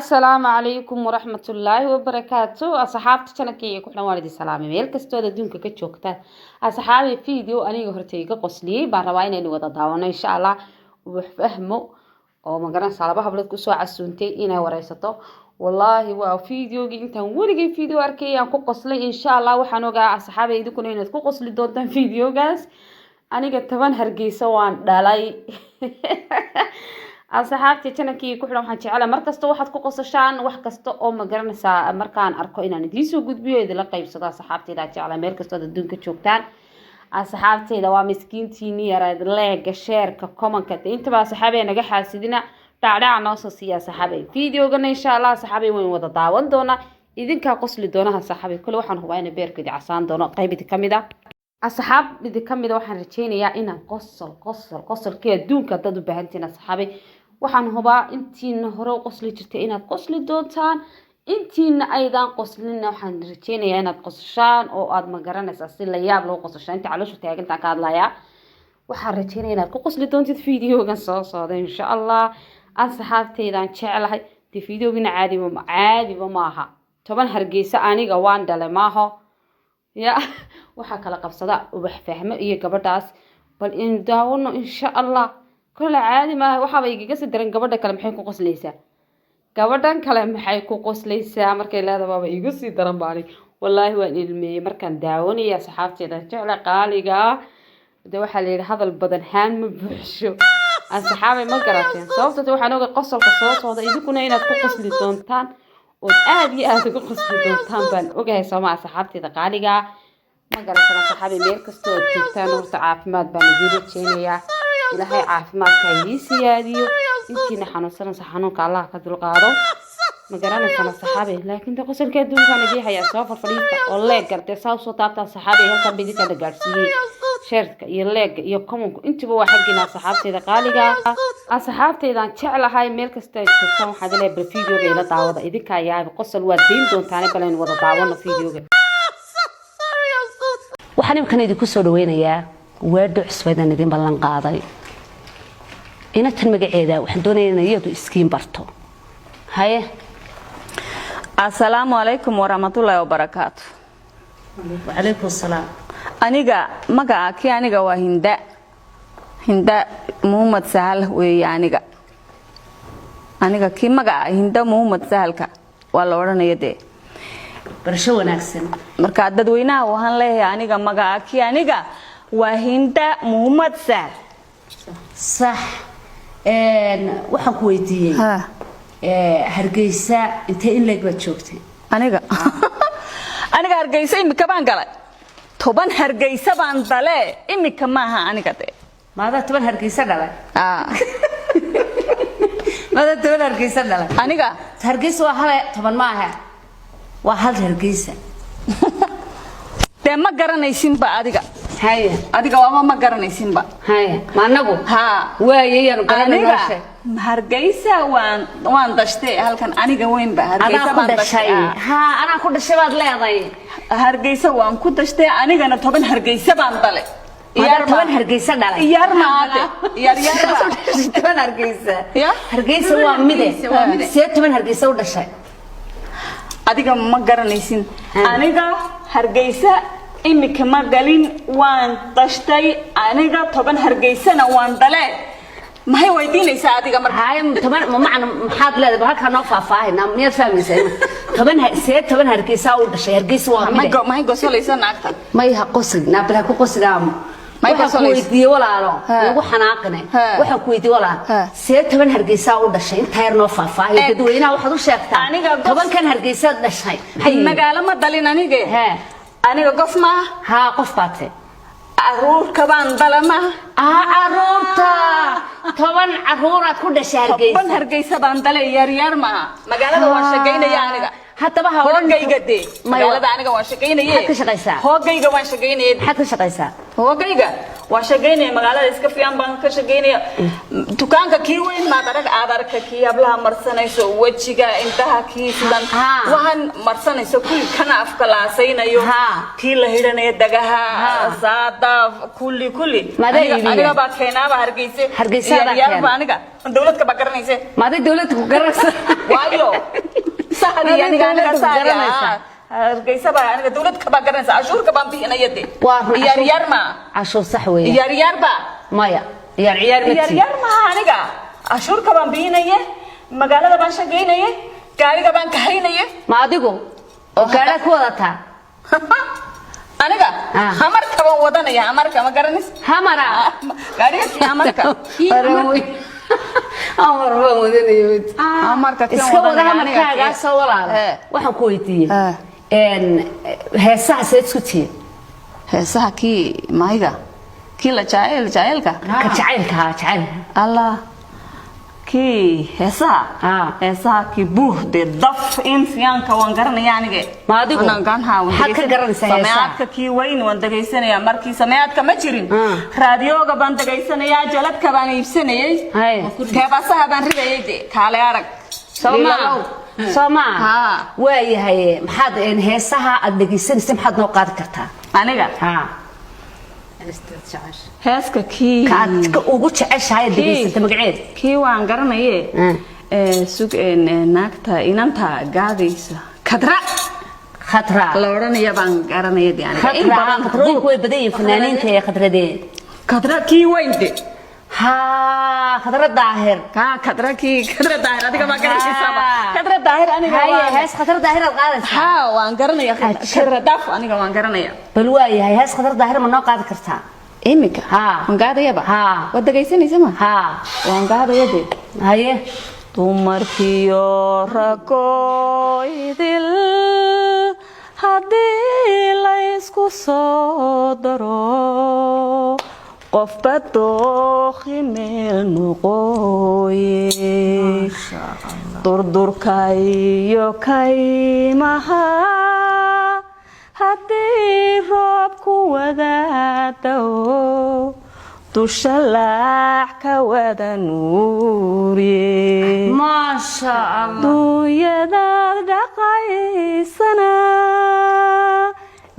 Asalaamu calaykum waraxmatullaahi wabarakaatu. Asxaabta channelkayga ku xidhan, waan idin salaamay meel kastood adduunka ka joogtaan. Asxaabi, video aniga horta iga qosliyey baan rabaa inaynu wada daawano, insha Allah. Wax fahmo oo magaranaysaa, laba hablood kusoo casuuntay inay wareysato. Wallaahi waa videogii intaan weligay video arkay aan ku qoslay. Insha Allah waxaan ogaa, asxaabay, idinkuna inaad ku qosli doontaan videogaas. Aniga 10 Hargeysa waan dhalay. Asxaabtii channelkii ku xidhan, waxaan jecelahay markasta waxaad ku qosashaan, wax kasta oo magaranaysaa markaan arko inaan idiin soo gudbiyo, idinla qaybsado. Asxaabteyda jeclaa, meel kastoo aad adduunka joogtaan, asxaabteyda waa miskiintiini yarayd. Like-ga, share-ka, comment-ka, intaba asxaabey naga xaasidina, dhacdhaca noo soo siiya. Asxaabey, videogana insha Allah, asxaabey, wayn wada daawan doonaa, idinkaa qosli doonaha. Asxaabey, kole waxaan hubaa inay beerku idi casaan doono. Qayb idi kamid ah, asxaab idi kamid a, waxaan rajeynayaa inaan qosol qosol qosolkii adduunka haddaad u baahantihiin. Asxaabey, waxaan hubaa intiina hore u qosli jirtay inaad qosli doontaan. Intiina aydan qoslinna, waxaan rajeynayaa inaad qosashaan oo aad magaranaysaa si la yaab loo qosashaan. Inta calooshu taagantaan ka hadlayaa. Waxaan rajeynaya inaad ku qosli doontid videogan soo socda, insha Allah. Asxaabteydaan jeclahay, dee videogina caadiba caadiba maaha. 10 Hargeysa aniga waan dhalay maaho ya. Waxaa kala qabsada Ubax Fahmo iyo gabadhaas. Bal in daawano, insha Allah. Kole caadi maaha. Waxaaba igaga sii daran gabadha kale maxay ku qoslaysaa, gabadhan kale maxay ku qoslaysaa markay leedahay, waaba iga sii daran baani. Wallaahi waan ilmeeyey markaan daawanaya. Asxaabteeda jecla qaaliga ah, de waxaa la yidhi hadal badan haan ma buuxsho. Asxaabay, ma garateen? Sababta waxaan ogay qosolka soo socda idinkuna inaad ku qosli doontaan ood aada iyo aada uga qosli doontaan baan ogahay, sooma? Asxaabteeda qaaliga, ma garateen? Asxaabay, meel kastoo aad joogtaan, horta caafimaad baan idiin rajeynayaa. Ilaahay caafimaadka ha idiin siyaadiyo. Intiina xanuunsanaysa, xanuunka Allah ka dulqaado. Ma garanaysaan, asxaabe? Laakiin de qosolka adduunkaan idii hayaa. Soo farfadhiista oo like-ga dee saa usoo taabta. Asxaabe, halkan bidinka la gaadhsiiyey, share-ka iyo like-ga iyo comment-ku intuba waa xaggiina. Asxaabteyda qaaliga, asxaabteydaan jeclahay, meel kasta ay joogtaan, waxaad leeyahay bal videoga ila daawada. Idinkaa yaaba, qosol waad dayn doontaane. Bal aynu wada daawano videoga. Waxaan imkan idinku soo dhaweynayaa weedho cusbeedaan idin ballan qaaday. Inatan magaceeda waxaan doonaya inay iyadu iskiin barto. Haye. Asalaamu calaykum waraxmatullaahi wabarakaatu. Wacalaykum asalaam. Aniga magaca kii aniga waa Hinda, Hinda Muhammad Sahal weeye. Aniga kii magaca Hinda Muhammad Sahalka waa la odhanaya dee. Barasho wanaagsan. Marka dadweynaha waxaan leeyahay, aniga magaca kii aniga waa Hinda Muhammad Sahal. Sax. Waxaan ku weydiiyey, Hargeysa intee in leeg baad joogtay? Aniga Hargeysa imika baan galay. 10 Hargeysa baan dale, imika maaha aniga de. Maadaa 10 Hargeysa dhalay? Maadaa 10 Hargeysa dhalay? Aniga. Hargeysa waa hale, 10 maaha, waa hal Hargeysa. Dee ma garanaysinba adiga. Haye. Adiga waaba ma garanaysinba. Haye, ma anagu? Haa. Waayayaan garanay. Aniga nolosha. Hargeysa waan dashtay halkan aniga weynba Hargeysa Adaa ku baan dhashay? dashtay. Haa, anaa ku dhashay baad leedahay. Hargeysa waan ku dashtay, anigana 10 Hargeysa baan dhalay. Maadaa 10 Hargeysa dhalay? Yar maade, yar yar. 10 Hargeysa? Ya? Hargeysa waa mide, see 10 Hargeysa u dhashay? Adiga ma garanaysin. Aniga Hargeysa imika ma galin, waan dashtay aniga, 10 Hargeysana waan dhale. Maxay weydiinaysaa adiga marka? Haye, 10 ma macna maxaad leedahay? Halkaa noo faahfaahinaa, miyaad fahmaysaa? 10 see 10 Hargeysa u dhashay? Hargeysa waa mide. Maxay gosolaysaa naagta? May, ha qoslin naabal, ha ku qoslinaamo. May Waxaan ku qosolaysa? weydiiyey, walaalo, igu xanaaqine. Waxaan ku weydiiyey, walaal, see 10 Hargeysa u dhashay? Inta yar noo faahfaahiyo. Dadweynaha waxaad u sheegtaa 10-kan Hargeysaad dhashay maxay yihiin? Magaalo ma dhalin anige. Aniga gof maaha. Haa, qof baad te. Caruurka baan dhala maaha. Ah, caruurta, 10 caruuraad ku dhashay 10 Hargeysa? Hargeysa baan dhalay, yar yar maaha. Magaalada waan shaqaynaya aniga. Haddaba ha odhan. Hoogayga dee. Magaalada aniga waan shaqaynaye. Maxaad ka shaqaysaa? Hoogayga waan shaqaynaye. Maxaad ka shaqaysaa? Hoogayga waan shaqaynaya, magaalada iska fiican baan ka shaqaynaya. Dukaanka kii weyn maad arag, aad arka kii hablaha marsanayso wejiga, indhaha, kii sidan waxaan marsanayso kulli, kana afka laasaynayo, kii la hidhanayo dagaha, saada, kulli kulli. Maadaa iibiya? Aniga baa keenaaba Hargeyse. Hargeysa adaa Yaryarba keena? aniga dowladka baa garanayse. Maaday dawladda ku garanaysa? Waayo. Magaalada iyo aniga Dowladda aniga garanaysaa. Hargeysa baa aniga dowlad ka baa garanaysa, cashuurka baan bixinaya de. Waa run. Ciyaar ciyaar ma Cashuur sax weeye. Ciyaar ciyaar ba. Maya, ciyaar ciyaar ma Ciyaar tii. Ciyaar maaha, aniga cashuurka baan bixinaye, magaalada baan shaqaynaye, gaariga baan kahaynaye. Ma adigu oo gaadhaad ku wadataa? Aniga Ah. hamarka baan wadanaya, hamarka ma garanaysa? Hamara. Gaariga kii hamarka. Hamar baan wadanaya mid. Hamarka kii Iska wada wadanaya aniga. Hamarkaagaasoo walaala. Waxaan ku weydiiyey heesaha seed isku tihiin? Heesaha kii mayga kii la jacayl jacaylka? Ka jacaylka, ha, jacaylka. Allah, kii heesaha. Heesaha kii buh de daf in fiyaanka waan garanaya aniga. Ma adigu? Anaan garan- waan Maxaad ka garanaysaa heesaha? Sameecadka kii weyn waan dhegaysanayaa, markii sameecadka ma jirin. Raadiyooga baan dhegaysanayaa, jaladka baan iibsanayay. Teebasaha baan ridayay de, kaale arag. Soo maa? Liilalow. Soo maa? Haa. Waayahay, maxaad heesaha aad dhegaysanaysa maxaad noo qaadi kartaa? Aniga Ha. Heeska kii Ka aad ka ugu jeceshahay aad dhegaysata magaceed? Kii waan garanaye. Sug naagta inanta gaadaysa Kadra Khatra. La odhanaya baan garanaya de aniga in Khatra. badan. Khatrooyinku way badan yihiin fanaaniinta ee khadradee. Kadra kii weyn de. Ha, Khadra Daahir. Ka Kadra, kii Kadra Daahir, adiga baa garanaysaaba. Kadra Daahir aniga Haye, waan hees Khadra Daahir aad qaadaysaa? Ha, waan garanaya. Kadra daf aniga waan garanaya. Bal waayahay, hees Khadra Daahir ma noo qaadi kartaa? Iminka? Haa. Waan gaadayaba. Haa. Waad dhegaysanaysa ma? Haa. Waan gaadaya de. Haye. Dumarkiyo ragoo idil haddii la isku soo daro, qofba dookhi meel noqooye, durdurka iyo kaymaha haddii roob ku wadaadao, dusha laac ka wada nuuriye. Maasha Allah. Duunyadaad dhaqaysana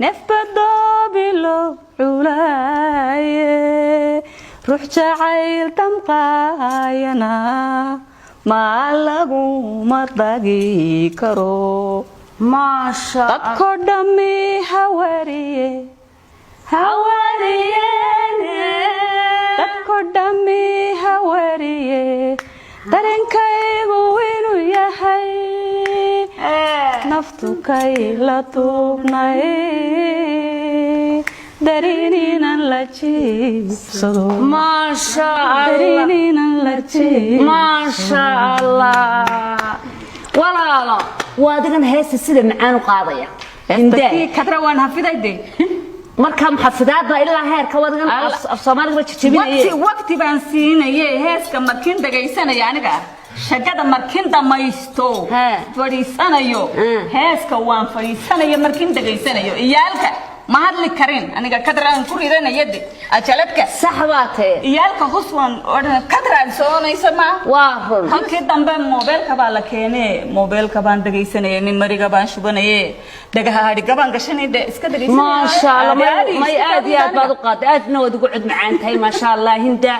neefba doobilo culaaye, ruux jacayl damqaayana maa laguma dagi karo. Maasha Allah. Dadko dhammi hawariye hawariyene, dadko dhammi hawariye, dareenkaygu inuu yahay naftu kay la tuubnay, dareen la jiibsado. Maasha Allah. Dareen la jiibsado. Maasha Allah, walaalo, waa adigan heesta sida macaan u qaadaya. Hindee. Kii Kadra waan hafiday de. Marka maxafidaadba ilaa heerka waa adigan af Soomaaliga ba jajabinaye. Waqti waqti baan siinaye heeska markin dhagaysanaya aniga, shaqada markin dhamaysto, fadhiisanayo. Heeska waan fadhiisanayo markin dhagaysanayo, iyaalka ma hadli karin aniga, Kadraan ku ridanaya de ajaladka. Sax baa tee. Iyaalka hus waan odhan Kadraan soonaysa ma. Waa run. Halkii dambe moobeelka baa la keenee, moobeelka baan dhagaysanayay, mimariga baan shubanaye, dhagaha hadhiga baan gashanay de, iska dhagaysanaya. Maasha Allah. Caadi, may iska aad iyo aad aniga. Baad u qaaday, aadna waad ugu cod macaan tahay, maasha Allah. Hinda,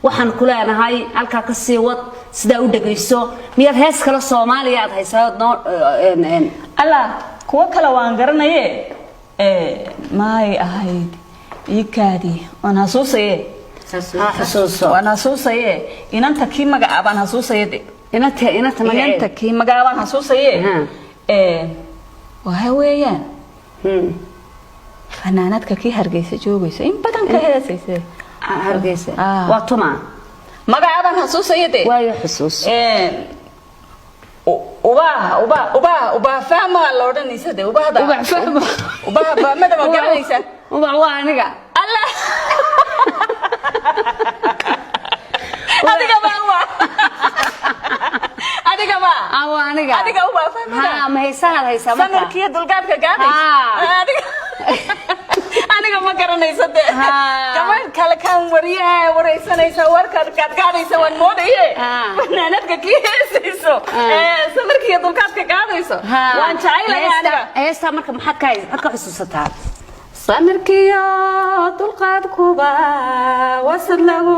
waxaan ku leenahay halkaa ka sii wad sidaa u dhegayso. Miyaad hees kale Soomaaliya aad haysaa ood noo Allah, kuwo kale waan garanaye, maay ahayd ikaadi, waan xasuusaye. Ha, xusuuso. Waan xasuusaye, inanta kii magacaabaan xasuusaye de. Inanta Inanta magaceeda? Kii magacaabaan xasuusaye. Waxa weeyaan fanaanadka kii Hargeysa joogaysa in badan ka heesaysa. Hargeysa? Ah. Waa tuma? Magacaabaan xasuusaye de. Waayo, xusuus. Ubaha ubaha ubaha ubaha fahma la odhanaysa de, ubahda. Ubax fahma. Ubaha fahmada ma garanaysa? Ubax waa aniga. Allah, adiga ma waa adiga ma Ah, waa aniga. Adiga ubaha fahmada. Ha, ma heesahaad haysaa marka? Samirkiyo dulqaadka gaadaysa. Adiga aniga ma garanaysa de. Gabadh kale kan wariyaha waraysanaysa, warkaad gaadgaadaysa waan moodaye. Fanaanadka kii heesayso samirkiyo dulqaadka gaadayso waan jecelahay aniga. Heestaa marka maxaad ka maxaad ka xusuusataa? Samirkiyo dulqaadkuba wasad lagu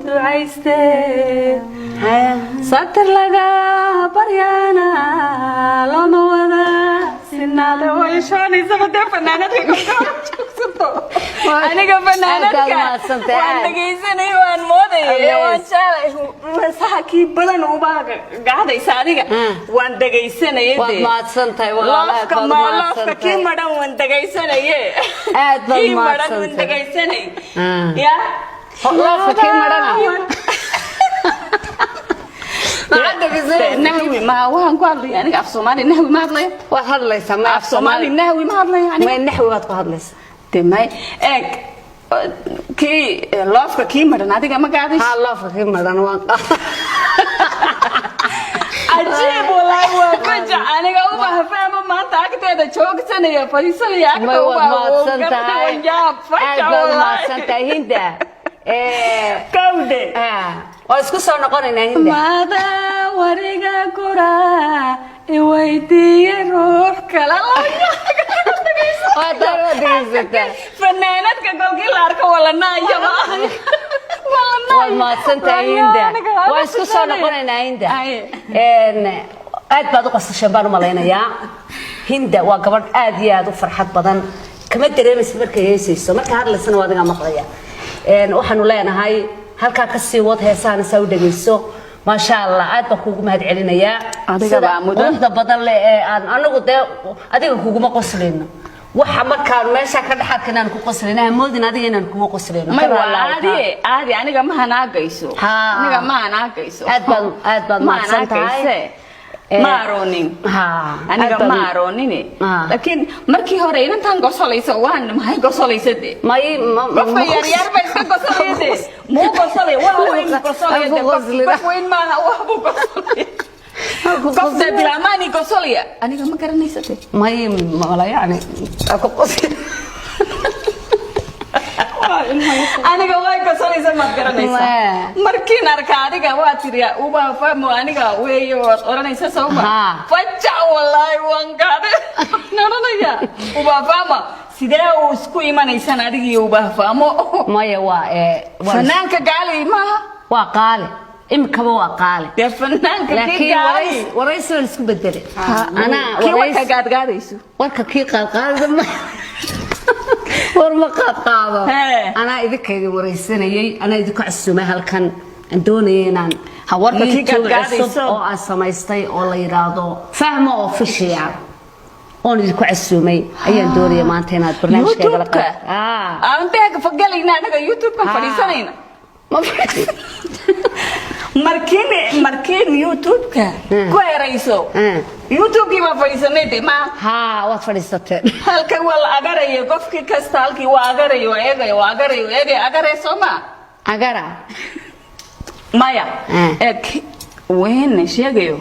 ducayste, satir laga baryana looma Naada way shoonaysa dee, fanaanadka kolka joogsato. Aniga fanaanadka Aad baad mahadsantahay, waan aad. dhegaysanay, waan moodayay, waan jeclay heesaha kii badan ubaa gacdaysa adiga. Waan dhegaysanayay Waad dee. mahadsantahay walaal, aad Loofka baad ma loofka mahadsantahay. kii madhan waan dhegaysanaye. Aad baad Kii madhan waan mahadsantahay. dhegaysanay. Ya. Loofka kii madhana? Maxaad dhegaysanaysaa? Nahwi ma waxaan ku hadlaya aniga? Af Soomaali nahwi ma hadlaya. Waad hadlaysaa, ma Af Soomaali nahwi ma hadlaya aniga. May, naxwi baad ku hadlaysaa. De may, eeg, kii loofka kii madhan adiga ma gaadayso? Haa, loofka kii madhan waan Cajiib wallaahi, waa fajac. Aniga ubax fahmo maanta agteeda joogsanaya, fadhiisanaya agta. May, waad Ubax mahadsan tahay. Yaab, Aad fajac baad wallaahi. mahadsan tahay, Hinda. Kawde. Waa isku soo noqonaynaa, Hinda. Mada wariga kura iweydiiye ruux kala. Waa taa, waad dhegaysataa. Fanaanadka kolkii la arko walanayaba. Waad mahadsan tahay, Hinda. Waa isku soo noqonaynaa, Hinda. Aad baad u qosasheen baan u malaynayaa. Hinda waa gabadh aad iyo aad u farxad badan. Kama dareemaysa markay heesayso, marka hadlaysana waa adigaa maqlaya. Waxaanu leenahay halkaa ka sii wad heesahana, saa u dhegayso. Maasha Allah, aad baan kuugu mahad celinayaa. Adiga Sida baa mudan. quruxda badan leh ee aan anagu dee adiga kuguma qoslayno. Waxa markaan meesha ka dhex arka inaan ku qoslayno, ha moodin adiga inaan kugu qoslayno. May, Ka waa raalli caadi caadi. Aniga ma hanaagayso. Haa. Aniga ma hanaagayso. Aad baad Ma mahadsan tahay. hanaagayse. Ma aroonin. Aniga ma aroonin. Laakiin markii hore inantan gosolaysa waan maxay gosolaysa de? May Qofka yar yar ba iska gosolaya de. Muu gosolaya, wax weyn gosolaya de. Ku qoslina. Qof weyn maaha, wax buu gosolaya. Qof de bilaamaani gosolaya. Aniga ma garanaysa de. May, mala yani ku qosli. Aniga way gosolaysa, maad garanaysaa. Markiin arka adiga waa tiri uba fahmo aniga weeye, waad oranaysa sawma? Haa. Fajac wallaahi, waan gaaday oranaya uba fahma. Sidee uu isku imanaysaan adiga iyo uba fahmo? Maya, waa Fanaanka gaali maaha. Waa qaali, imikaba waa qaali. Dee fanaanka kii Laakiin gaali. Waraysi waan isku bedelay anaa. Kii warka Waraysi gaadgaadayso. Warka kii qaadqaadada ma war ma qaadqaado. Hee. Anaa idinka idin waraysanayay, anaa idinku casuumay halkan. Aan doonayay inaan Ha, warka kii YouTube gaadgaadayso. cusub oo aan samaystay oo la yidhaahdo Fahmo Official oon idinku casuumay ayaan doonaya maanta inaad barnaamijkayga la YouTube-ka? Aan beega fagalayna anaga YouTube-kan fadhiisanayna. Ma fadhiisan. Markiin YouTube-ka ku herayso. YouTube-kii baa fadhiisanay de ma. Haa, waad fadhiisateen. Halkan waa la agaraya, qofkii kasta halkii waa agaraya, waa eegaya, waa agaraya, waa eegaya, agaraya soo ma? Agara. Maya. Eeg, weyne sheegayo.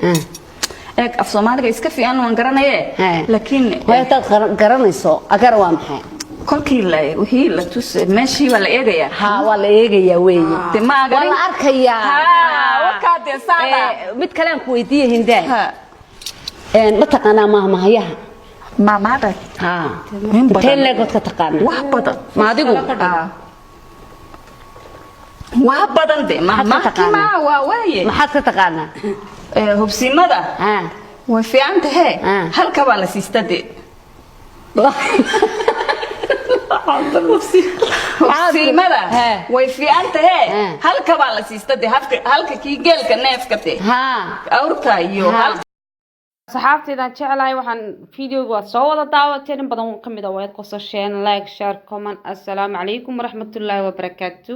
Eeg, af Soomaaliga iska fiican waan garanaye. Laakiin Way, haddaad garanayso, agara waa maxay? Kolkii la wixii la tus meeshii waa la eegayaa. Haa, waa la eegayaa weeye. De ma Waa agarin. la arkayaa. Haa, wakaa dee saada. Mid kale aan ku weydiiye, Hindaa. Ha. Ma taqaanaa mahmahayaha? Maamaada. Haa. In badan. Intee leegood ka taqaanaa? Wax badan. Ma adigu? Wax badan de. Maxaad ka Mahmaahkii taqaanaa? ma waa waaye. Maxaad ka taqaanaa? Hubsimada. Way fiican tahe. Halka baa la siista de. Hubsimada way fiican tahe. Halka baa la siista de, halka kii geelka neefka de. Awrka iyo halka. Asxaabteydaan jeclahay, waxaan videoga waad soo wada daawateen, in badan kamid a waad qosasheen. Like, share, comment. Assalaamu calaykum waraxmatullaahi wabarakaatu.